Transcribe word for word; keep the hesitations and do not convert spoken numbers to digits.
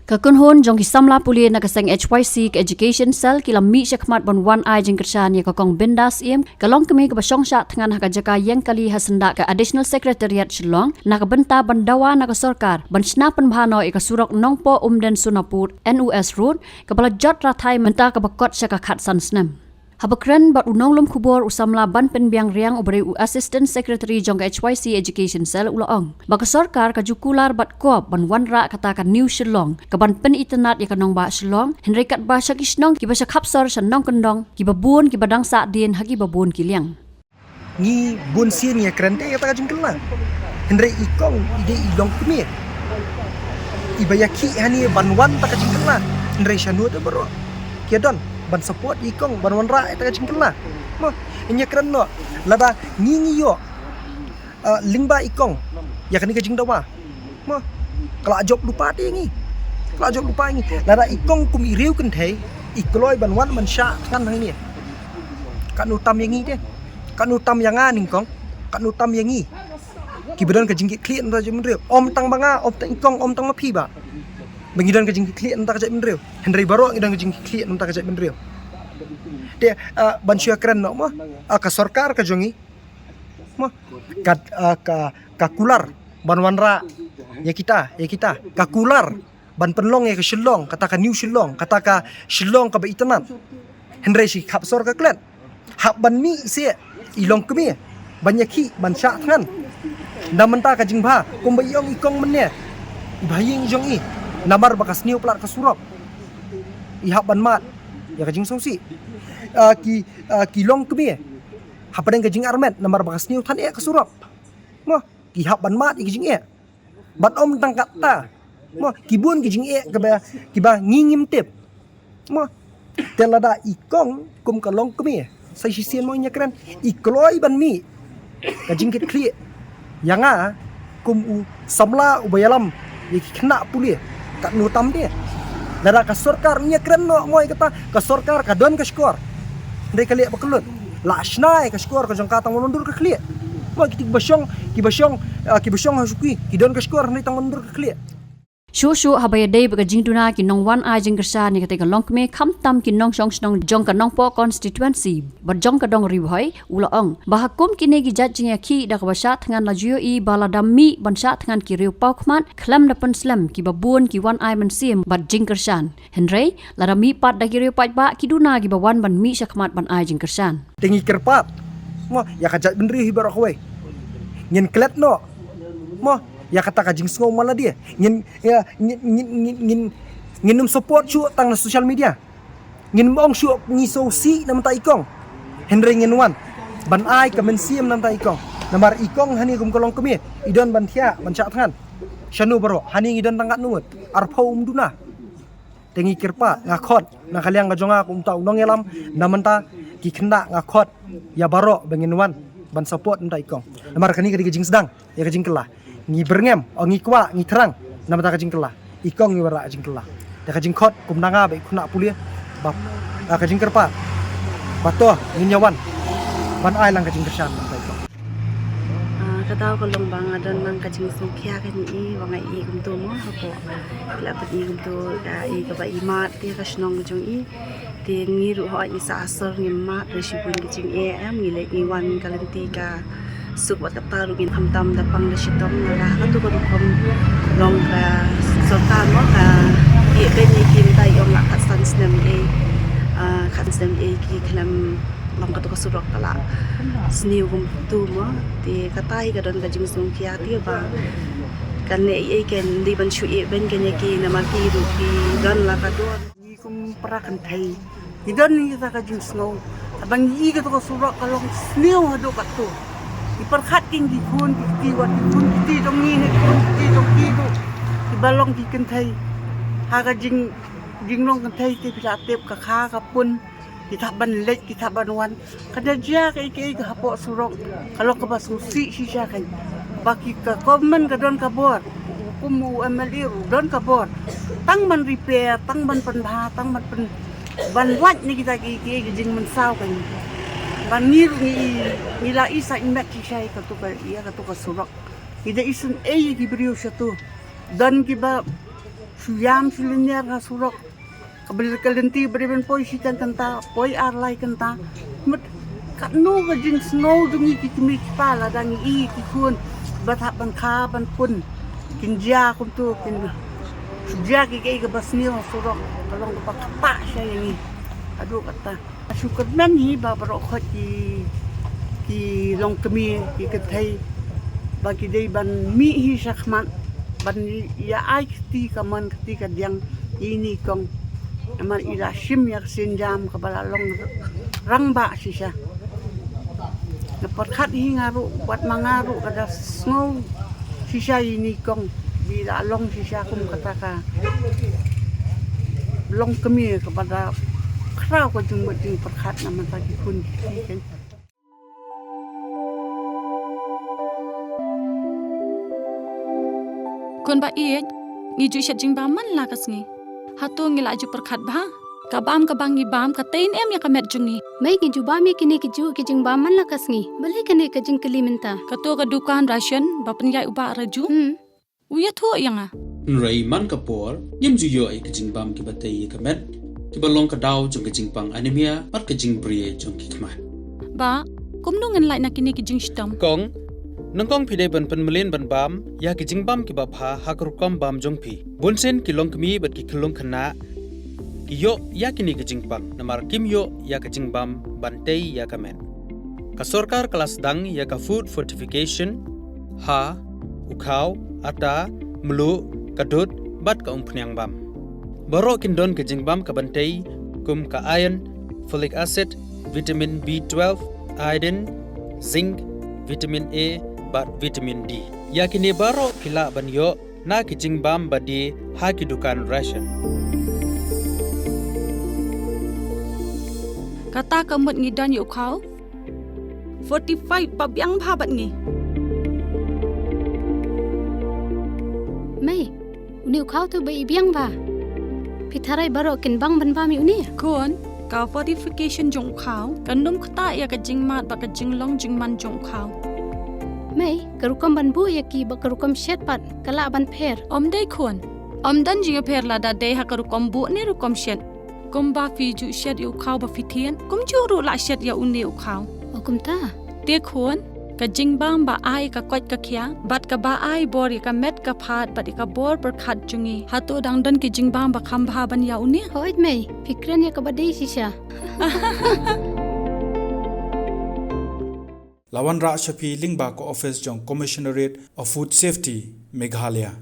Ka kynhun jong ki samla pule na ka seng H Y C ka Education Cell ki la mih shakhmat ban wan ai jingkyrshan ïa ka Kong Bindas Syiem, ka longkmie kaba shong shah thngan ha ka jaka ïeng kali ha syndah ka Additional Secretariat Shillong, na ka bynta ban dawa na ka sorkar ban shna pynbha noh ïa ka surok Nongpoh Umden Sonaput N U S Road, kaba la jot rathai mynta kaba kot sha ka khatsan snem. Haba kren bad u nonglum khubor u samla Banpynbiang Riang uba dei u Assistant Secretary jong ka H Y C Education Cell u la ong ba ka sorkar ka ju kular bad kop ban wanrah kata ka New Shillong kaban pynitynnad ïa ka nongbah Shillong, hynrei katba sha ki shnong kiba sha khapsor sha nongkyndong kiba bun kiba dang sahdien ha kiba bun ki liang. Ngi bun sien ngi kren te kata ka jingkylla. Hynrei i kong i dei i longkmie iba ïakhih hangne ban wan ta ka jingkylla. Hynrei shano te baroh ki don ban support i kong ban wanrah ta ka jingkylla. Mo, ngi kren noh, lada ngi ngi ïoh, ah, lyngba i kong ïa kane ka jingdawa. Mo, ka la jop lypa te ngi. Ka la jop lypa ngi. Lada i kong kum i riew kynthei i kloi ban wan ban shah thngan hangne, katno tam ïa ngi te? Katno tam ïa nga nyngkong? Katno tam ïa ngi kiba don ka jingkitkhlieh na ka jaitbynriew? Ym tang ba nga, ym tang i kong, ym tang ma phi ba, ba ngi don ka jingkitkhlieh na ka jaitbynriew. Hynrei baroh ngi don ka jingkitkhlieh na ka jaitbynriew. Te, ah, ban shu ïakren noh mo, ah, ka sorkar ka jong ngi mo, ka, ah, ka, ka kular ban wanrah ïa kita, ïa kita. Ka kular ban pynlong ïa ka Shillong, kata ka New Shillong, kata ka Shillong kaba itynnad. Hynrei sha ki khapsor ka klet. Hap ban mih seh i longkmie ban ïakhih ban shah thngan. Na mynta ka jingbha kumba i ong i kong mynne, i bha ïing jong i, namar ba ka sniew palat ka surok. I hap ban mad ïa ka jingsngewsih. Ah, ki, ah, ki longkmie hapdeng ka jingarmet namar ba ka sniew than eh ka surok. Mo, ki hap ban mad ïa ka jingeh. Bad ym tang katta mo, ki bun ki jingeh kiba, kiba ngi ngim tip mo. Te lada i kong kum ka longkmie, sa shisien mo ngi ïakren, i kloi ban mih ka jingkitkhlieh ïa nga kum u samla uba ïalam ïa ki khynnah pule, katno tam te? Lada ka sorkar, ngi ïakren noh mo ïa kata, ka sorkar ka don ka shkor. Hynrei ka leh ba kyllut. La shna ïa ka shkor ka jong ka tang ban dur ka khlieh. Mo, kiti kiba shong, kiba shong, ah, kiba shong ha shuki ki don ka shkor, hynrei tang ban dur ka khlieh. Shuh shuh haba ïadei bad ka jingduna ki nongwan ai jingkyrshan ïa kata ka longkmie, khamtam ki nongshong shnong jong ka Nongpoh constituency bad jong ka Dong Ri Bhoi, u la ong ba ha kum kine ki jait jingïakhih da kaba shah thngan, la ju ïohi ba lada mih ban shah thngan ki riew paw khmat khlem da pynslem, kiba bun ki wan ai mynsiem bad jingkyrshan. Hynrei lada mih pat da ki riew paidbah, ki duna kiba wan ban mih shakhmat ban ai jingkyrshan. Te ngi kyrpad mo ïa ka jaitbynriew hi baroh kawei, ngin klet noh mo ïa kata ka jingsngew man la dei. Ngin, ïa, ngin, ngin, ngin, ngin, ngin ym support shuh tang na social media. Ngin ym ong shuh ngi sngewsih na mynta i kong. Hynrei ngin wan ban ai ka mynsiem na mynta i kong. Namar i kong hangne kum ka longkmie i don ban thiah ban shah thngan. Shano baroh, hangne ngi don tang katno ngut? Arphew, ym duna. Te ngi kyrpad, nga khot na ka liang ka jong nga kum uta u nongïalam, na mynta ki khynnah, nga khot ïa baroh ba ngin wan ban support na mynta i kong. Namar kane ka dei ka jingsdang ïa ka jingkylla. Ngi byrngem, o ngi kwah, ngi thrang na mynta ka jingkylla. I kong ngi wanrah ka jingkylla. Te ka jingkhot kum na nga bad i khynnah pule ba, ah, ka jingkyrpad ba to ngin ïa wan ban ai lang ka jingkyrshan na mynta i kong. Ah, ka daw ka long ba nga don lang ka jingsngewkhia kane i, ba nga i kumto mo, hapoh, la pyni kumto, ah, i kaba i mad te ka shnong ka jong i. Te ngi ruh hooid ngi sah ha sor ngim mad, da shibun ka jingeh em, ngi leit ngi wan ka lynti ka suk bad kata ruh ngin khamtam da pang da shitom. Nga la, kato ka rukom long ka sorkar mo, ka ïeh beiñ ïa ki mynta i ong la khatsan snem ei, ah, khatsan snem ei ki khlem long kato ka surok, ka la sniew kumto mo. Te kata hi ka don ka jingsngewkhia te ba kane ei ei kan dei ban shu ïeh beiñ kan ïa ki, namar ki ruh ki don la ka don. Ngi kum para kynthei ngi don ngi kata ka jingsngew, haba ngi i kato ka surok ka long sniew haduh kato. Ngi pyrkhat kin ki khun ki kti, wat ki khun ki kti jong ngi ne ki khun ki kti jong ki ruh kiba long ki kynthei ha ka jing, jinglong kynthei te phi la tip ka kha ka pun, ki thap ban leit ki thap ban wan. Ka da jia kaei kaei ka hapoh surok, ka long kaba sngewsih shisha kein. Ba ki ka government ka don ka bor, kum u M L A ruh don ka bor tang ban repair, tang ban pynbha, tang ban pyn, ban wad na kita kiei kiei ki jingmynsaw kein. Ba ngi ruh ngi, ngi la i sait met shisha ïa kato ka, ïa kato ka surok. Ngi da isynei ïa ki briew shato. Don kiba Shu ïam shu lynñiar ha surok. Ka bel ka lynti ba dei ban poi shi tang kynta, poi ar lai kynta. Mut katno ka jingsngew jong ngi ki kmie ki kpa lada ngi i ki khun ba hap ban kha ban pun. Kin jia kumto, kin shu jia kiei kiei kaba sniew ha surok. Ka long kaba kpa sha ïa ngi. Haduh katta. Shu kyrmen hi ba baroh khoit ki, ki longkmie, ki kynthei ba ki dei ban mih hi shakhmat ban ïa ai kti kamon, kti kadiang ïa ine i kong. Namar i la shim ïa ka sienjam kaba la long rangbah shisha. Nga pyrkhat hi nga ruh, wat ma nga ruh ka da sngew shisha ïa ine i kong. Ba i la long shisha kum kata ka longkmie kaba da khraw ka jingmut jingpyrkhat na ka bynta ki khun ki kti. Khun ba ïeit, ngi ju shet jingbam man la ka sngi. Hato ngi la ju pyrkhat bha? Ka bam kaba ngi bam ka tei ne em ïa ka met jong ngi? Mei, ngi ju bam ïa kine ki juh ki jingbam man la ka sngi. Balei kane ka jingkylli mynta? Kato ka dukan ration ba pynïaid u Bah Raju. Hmm. U ïathuh ïa nga. Hynrei man ka por, ngim ju ïoh ïa ki jingbam kiba tei ïa ka met, kiba long ka daw jong ka jingpang anemia bad ka jingbri jong ki khmat. Bah, kumno ngin lait na kine ki jingshitom? Kong, nyngkong phi dei ban pynmlien ban bam ïa ki jingbam kiba bha ha ka rukom bam jong phi. Bunsien ki longkmie bad ki khyllung khynnah ki ïoh ïa kine ki jingpang namar kim ïoh ïa ka jingbam ban tei ïa ka met. Ka sorkar ka la sdang ïa ka food fortification ha u khaw, ata, mluh, ka dud bad ka umphniang bam. Baroh kin don ka jingbam ka ban tei kum ka iron, folic acid, vitamin B twelve, iodine, zinc, vitamin A bad vitamin D. Ïa kine baroh phi lah ban ïoh na ki jingbam ba die ha ki dukan ration. Kata ka mut ngi don ïa u khaw fortified ba biang bha bad ngi. Mei, une u khaw te ba i biang bha. Phi tharai baroh kin bang ban bam ïa une? Khun, ka fortification jong u khaw kan ym ktah ïa ka jingmad bad ka jinglong jingman jong u khaw. Mei, ka rukom ban buh ïa ki bad ka rukom shet pat ka lah ban pher? Ym dei khun. Ym don jingïapher lada dei ha ka rukom buh ne rukom shet. Kumba phi ju shet ïa u khaw ba phi thied, kumjuh ruh lah shet ïa une u khaw. O kumta? Te khun, ka jingbam ba ai ka koit ka khiah bad kaba ai bor ïa ka met ka phad bad ïa ka bor pyrkhat jong ngi, hato dang don ki jingbam ba kham bha ban ïa une? Hooid mei, phi kren ïa kaba dei shisha. La wanrah sha phi lyngba ka office jong Commissionerate of Food Safety, Meghalaya.